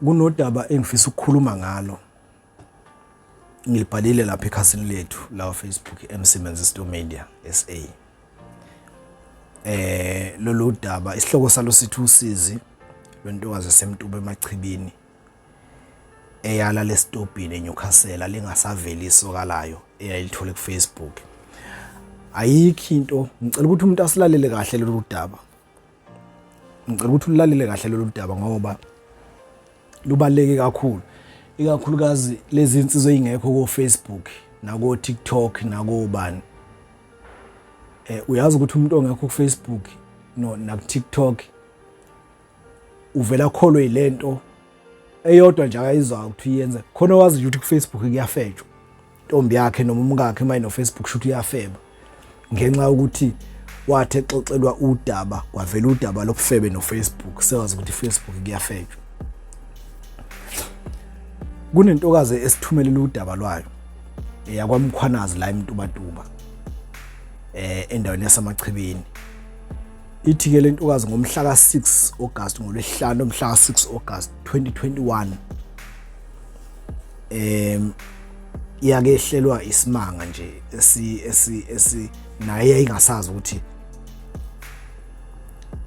Kunodaba engifisa ukukhuluma ngalo. Ngilibhalile lapha ekhasini lethu la Facebook MC Menzisto Media SA. Lolu daba isihloko salo sithi usizi lwentokazi yaseMtuba eMachibini eyala lesitobhini eNewcastle lingasaveli isoka layo eyayilithole kuFacebook. Ayikho into, ngicela ukuthi umuntu asilalele kahle lolu daba. Ngicela ukuthi ulalele kahle lolu daba ngoba lubaluleke kakhulu, ikakhulukazi lezi insizwa ezingekho ko Facebook nako TikTok nako bani. Uyazi ukuthi umuntu ongekho ku Facebook no naku TikTok uvela kholwe yilento eyodwa nje akayizwa ukuthi uyenze khona, wazi nje ukuthi ku Facebook kuyafetshwa. Intombi yakhe noma umkakhe uma ino Facebook shuthi uyafeba, ngenxa yokuthi wathi exoxelwa udaba kwavela udaba lobufebe no Facebook, sewazi ukuthi Facebook kuyafetshwa. Kunentokazi esithumelela udaba lwayo yakwaMkhwanazi la eMtubatuba, endaweni yaseMachibini. Ithi ke lentokazi ngomhla ka6 August, ngolwesihlanu umhla ka6 August 2021, iyake ehlelwa isimanga nje esi esi esi naye yayingasazi ukuthi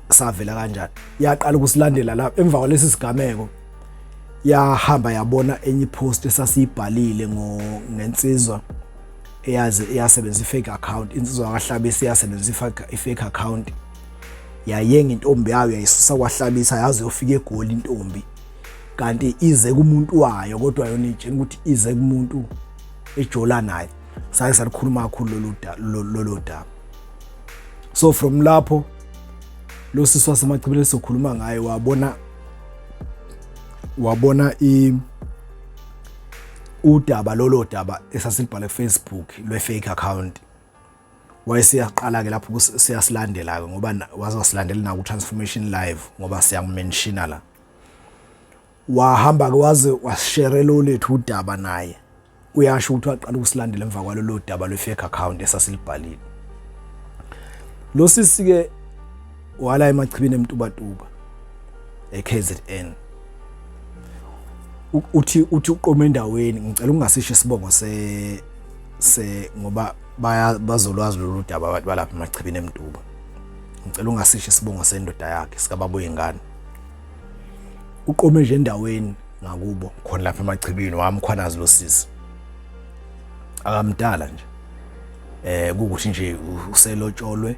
savela kanjani. Yaqala ukusilandela la emva kwalesi sigameko, yahamba yabona enye ipost esasiyibhalile ngensizwa eyazi eyasebenzisa i-fake account, insizwa kaHlabisa eyasebenzisa i-fake account, yayenga intombi yayo yayisusa kwaHlabisa yaze yofika eGoli intombi, kanti ize kumuntu wayo, kodwa yona itshena ukuthi ize kumuntu ejola naye. Sake salikhuluma kakhulu lolu daba. So from lapho lo sisi waseMachibini sokhuluma ngaye wabona i udaba lolo daba esasilibhala ku Facebook lwe fake account, wayesiyaqala ke lapho siyasilandela ke, ngoba waze wasilandela na ku Transformation Live, ngoba siyakumentiona la. Wahamba ke waze wasishare lo lethu udaba naye. Uyasho ukuthi waqala ukusilandela emva kwalolo daba lwe fake account esasilibhalile. Lo sisi ke wala eMachibini eMtubatuba eKZN. Uthi uqoma endaweni, ngicela ukungasisho isibongo se se ngoba baya bazolwazi lolu daba abantu balapha eMachibini eMtuba. Ngicela ungasisho isibongo sendoda yakhe sikababa oyingane. Uqome nje endaweni ngakubo khona lapha eMachibini waMkhwanazi. Lo sisi akamdala nje, kukuthi nje uselotsholwe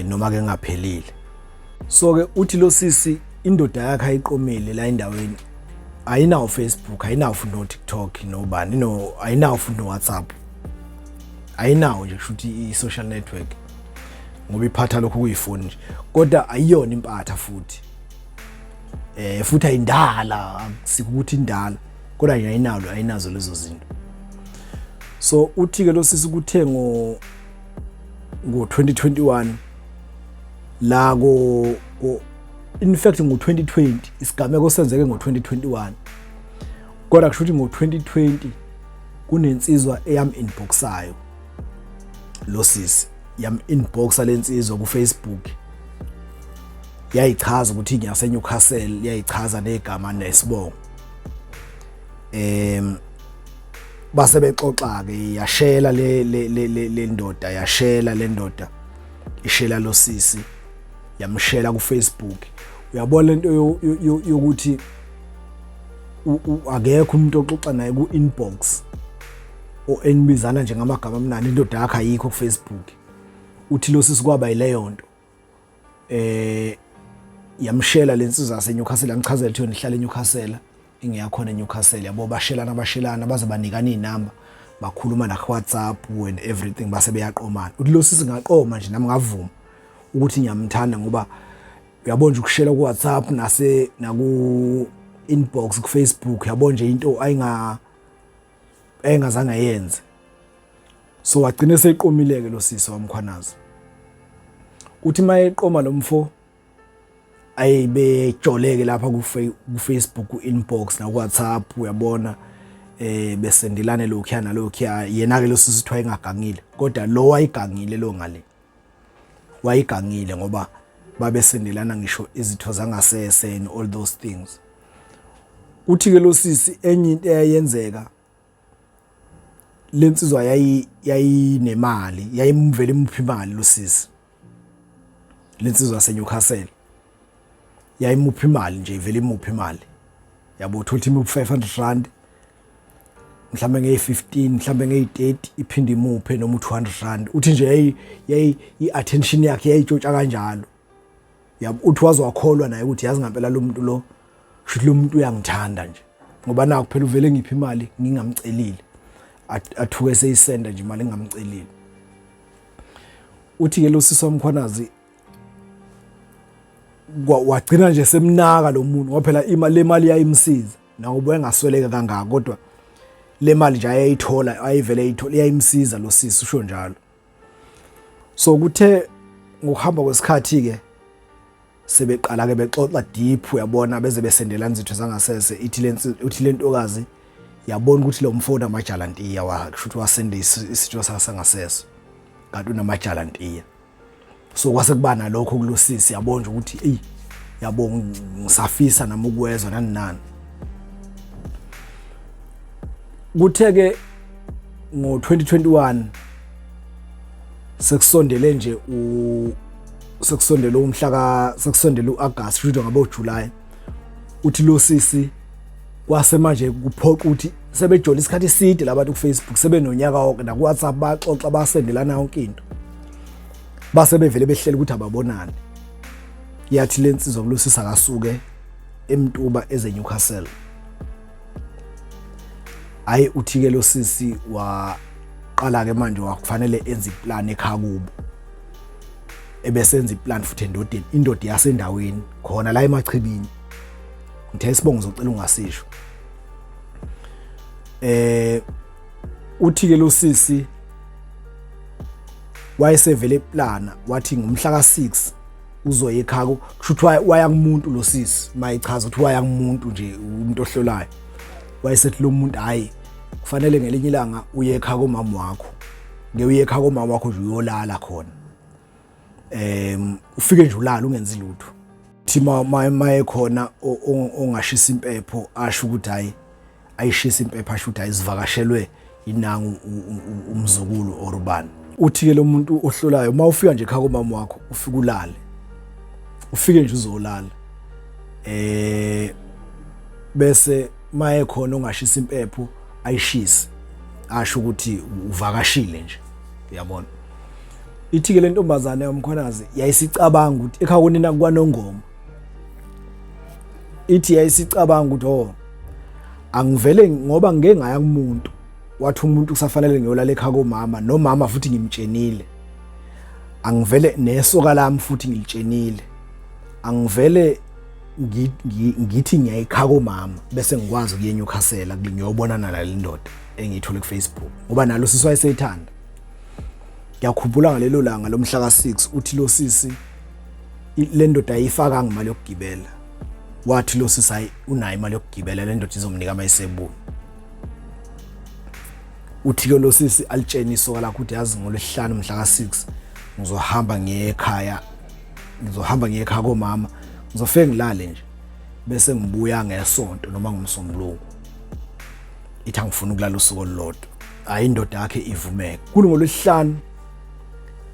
noma ke ngaphelile. So ke uthi lo sisi indoda yakhe ayiqomile la endaweni ayinawo Facebook, ayinawo futhi no TikTok nobani, no ayinawo futhi no WhatsApp, ayinawo nje kusho ukuthi i-social network, ngoba iphatha lokho kuyifoni nje, kodwa ayiyona impatha futhi, futhi ayindala, akusiko ukuthi indala, kodwa nje ayinalo, ayinazo lezo zinto. So uthi ke lo sisi kuthe ngo 2021 la ko, in fact ngo 2020, isigameko senzeke ngo 2021, kodwa kusho ukuthi ngo 2020 kunensizwa eyam inboxayo lo sisi, yam inboxa lensizwa ku Facebook, yayichaza ukuthi ngiyase Newcastle, yayichaza negama nesibongo. Base bexoxa ke, yashela le ndoda, yashela le ndoda, ishela lo sisi, yamshela ku Facebook. Uyabona lento yokuthi akekho umuntu oxoxa naye ku inbox o enibizana nje ngamagama amnandi, indoda yakhe ayikho ku Facebook. Uthi lo sisi kwaba yileyo nto, yamshela lensizwa yaseNewcastle, yamchazela ukuthi yona ihlala eNewcastle, ingeyakhona eNewcastle, yabo. Bashelana, bashelana, baze banikana izinamba, bakhuluma na WhatsApp and everything, base beyaqomana. Uthi lo sisi ngaqoma nje nami, ngavuma ukuthi ngiyamthanda, ngoba uyabona nje ukushela ku WhatsApp nase naku inbox ku Facebook, yabo nje into ayinga engazange ayenze. So wagcina seqomileke lo sisi waMkhwanazi. Uthi mayeqoma lo mfo ayebejoleke lapha ku Facebook, ku inbox na ku WhatsApp, uyabona, besendelane lokhuya nalokhuya. Yena ke lo sisi kuthiwa engagangile, kodwa lo wayigangile, lo ngale wayigangile, ngoba babesendelana ngisho izitho zangasese and all those things. Uthi ke lo sisi enye into eyayenzeka, lensizwa yayinemali, yayimvele imuphi imali lo sisi. Lensizwa yaseNewcastle yayimuphi imali nje, ivele imuphi imali, yabo, uthola ukuthi imuphi 500 rand mhlambe ngeyi-15, mhlambe ngeyi-30, iphinde imuphe noma u-200 rand. Uthi nje yayi i-attention yakhe yayitshontsha kanjalo, yabo. Uthi waze wakholwa naye ukuthi yazi ngempela lo muntu lo, kusho lo muntu uyangithanda nje, ngoba nakho phela uvele ngiphi imali ngingamcelile, athuke seyisenda nje imali engamcelile. Uthi ke lo sisi waMkhwanazi wagcina nje semnaka lo muntu, ngoba phela imali, le mali yayimsiza nakuba engasweleka kangaka, kodwa le mali nje ayayithola, ayivele ayithola, iyayimsiza lo sisi, usho njalo. So kuthe ngokuhamba kwesikhathi ke sebeqala ke bexoxa deep, uyabona, beze besendelana izitho zangasese. Ithi le, uthi le ntokazi yabona ukuthi lo mfo unamajalantiya, washo ukuthi wasenda isitho sangasese kanti unamajalantiya. So kwase kuba nalokho kulosisi, yabona nje ukuthi eyi, yabo, ngisafisa nami ukwezwa nani nani. Kuthe ke ngo-2021 sekusondele nje u sekusondele umhla ka sekusondele uAugust, kusho ngabe uJuly, uthi lo sisi kwase manje kuphoqa ukuthi sebejola isikhathi eside labantu ku Facebook, sebenonyaka wonke, naku WhatsApp baxoxa, basendelana yonke into, base bevele behlela ukuthi ababonane. Yathi lensizwa kulosisi akasuke eMtuba eze Newcastle. Hayi, uthi ke lo sisi waqala ke manje wakufanele enze iplan ekhaya kubo, ebesenza iplan futhi endodeni, indoda yasendaweni khona la eMachibini. Ngithe isibongo ngizocela ungasisho. Uthi ke lo sisi wayesevele eplana, wathi ngomhla ka6 uzoya ekhaya. Kusho ukuthi waya kumuntu lo sisi, mayichaza ukuthi waya kumuntu nje, umuntu ohlolayo, wayesethi lo muntu, hayi, kufanele ngelinye ilanga uye ekhaya komama wakho, ngeke uye ekhaya komama wakho nje, uyolala khona, ufike nje ulala ungenzi lutho. Thi maye khona ongashisa impepho, asho ukuthi hayi, ayishisa impepho, asho ukuthi ayizivakashelwe inangu umzukulu or ubani. Uthi ke lo muntu ohlolayo, uma ufika nje ekhaya komama wakho, ufike ulale, ufike nje uzolala, bese maye khona ongashisa impepho, ayishise, asho ukuthi uvakashile nje, uyabona. Ithi ke le ntombazane yomkhwanazi yayisicabanga ukuthi ekhaya konina kwaNongoma, ithi yayisicabanga ukuthi oh, angivele ngoba ngike ngaya kumuntu, wathi umuntu kusafanele ngiyolala ekhaya komama, nomama futhi ngimtshenile, angivele nesoka lami futhi ngilitshenile, angivele ngithi ngiyayikhaya komama, bese ngikwazi ukuya eNewcastle ngiyobonana nale ndoda engiyithole ku Facebook, ngoba nalo sisi wayeseyithanda. Ngiyakhumbula ngalelo langa lomhla ka6, uthi lo sisi le ndoda ayifakanga imali yokugibela. Wathi lo sisi hayi, unayo imali yokugibela, le ndoda izomnika mayisebuya. Uthi ke lo sisi alitshena isoka lakho ukuthi yazi ngolwesihlanu mhla ka6 ngizohamba ngiye ekhaya, ngizohamba ngiye ekhaya komama, ngizofike ngilale nje, bese ngibuya ngesonto noma ngomsombuluko. Ithi angifuni ukulala usuku olulodwa. Hayi, indoda yakhe ivumeke. Kulu ngolwesihlanu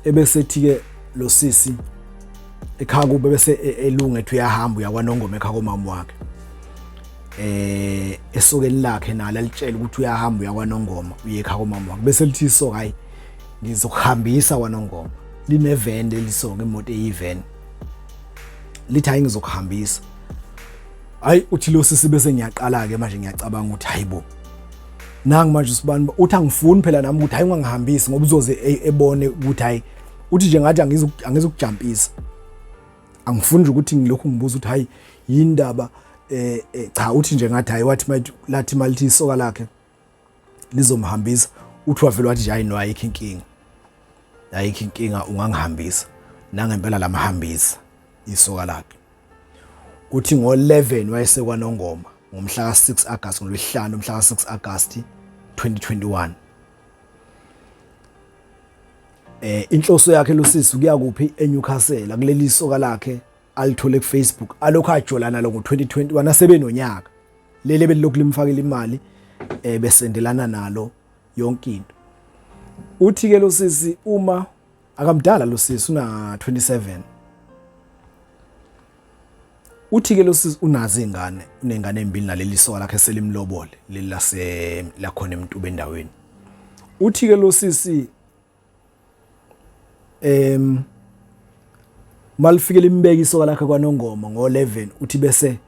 ebesethi ke lo sisi ekhaya kube bese elunga, ethi uyahamba uya kwaNongoma ekhaya komama wakhe, esokeni lakhe nalo alitshela ukuthi uyahamba uya kwaNongoma, uye ekhaya komama wakhe, bese lithi isoka, hayi, ngizokuhambisa kwaNongoma. Lineveni lelisoka, imoto eyiveni. Lithi hayi, ngizokuhambisa. Hayi, uthi lo sisi bese ngiyaqala ke manje ngiyacabanga ukuthi hayibo, nangi manje usibani. Uthi angifuni phela nami ukuthi hayi, ungangihambisi, ngoba uzoze ebone ukuthi hayi. Uthi nje ngathi angizukujampisa, angifuni nje ukuthi ngilokhu ngibuza ukuthi hayi, yindaba. Cha, uthi nje ngathi hayi, wathi lathi malithi isoka lakhe lizomhambisa, uthi wavela wathi nje hayi, no, ayikho inkinga, ayikho inkinga, ungangihambisa. Nangempela lamhambisa isoka lakhe. Uthi ngo-11 wayesekwaNongoma ngomhla ka-6 August, ngolwesihlanu umhla ka-6 August 2021. Inhloso yakhe losisi kuya kuphi? ENewcastle, kuleli soka lakhe alithole ku Facebook, alokhu ajola nalo ngo-2021, asebenonyaka. Leli belilokhu limfakela imali eh besendelana nalo yonke into. Uthi ke lo sisi uma akamdala lo sisi una 27. Uthi ke lo sisi unazo izingane, unengane ezimbili naleli soka lakhe selimlobole leli lase lakhona eMtuba endaweni. Uthi ke lo sisi em malifike limbeka isoka lakhe kwaNongoma ngo-11 uthi bese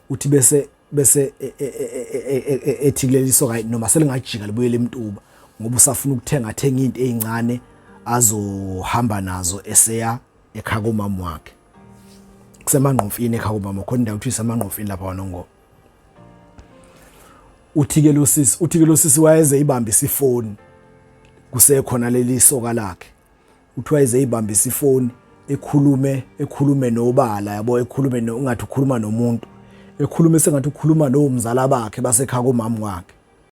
uthi bese bese e, e, e, ethi kuleli soka noma selingajika libuyele eMtuba ngoba usafuna ukuthenga athenga into ezincane azohamba nazo eseya ekhaya komama wakhe kusemangqomfini ekhaya komama khona indawo kuthiwa isemangqomfini lapha kwaNongoma. Uthi-ke lo sisi uthi-ke lo sisi wayeze ibambisa ifoni kusekhona leli soka lakhe. Uthi wayeze ibambisa ifoni ekhulume ekhulume nobala yabo ekhulume ungathi ukhuluma nomuntu ekhulume sengathi ukhuluma nomzala bakhe basekhaya komama wakhe.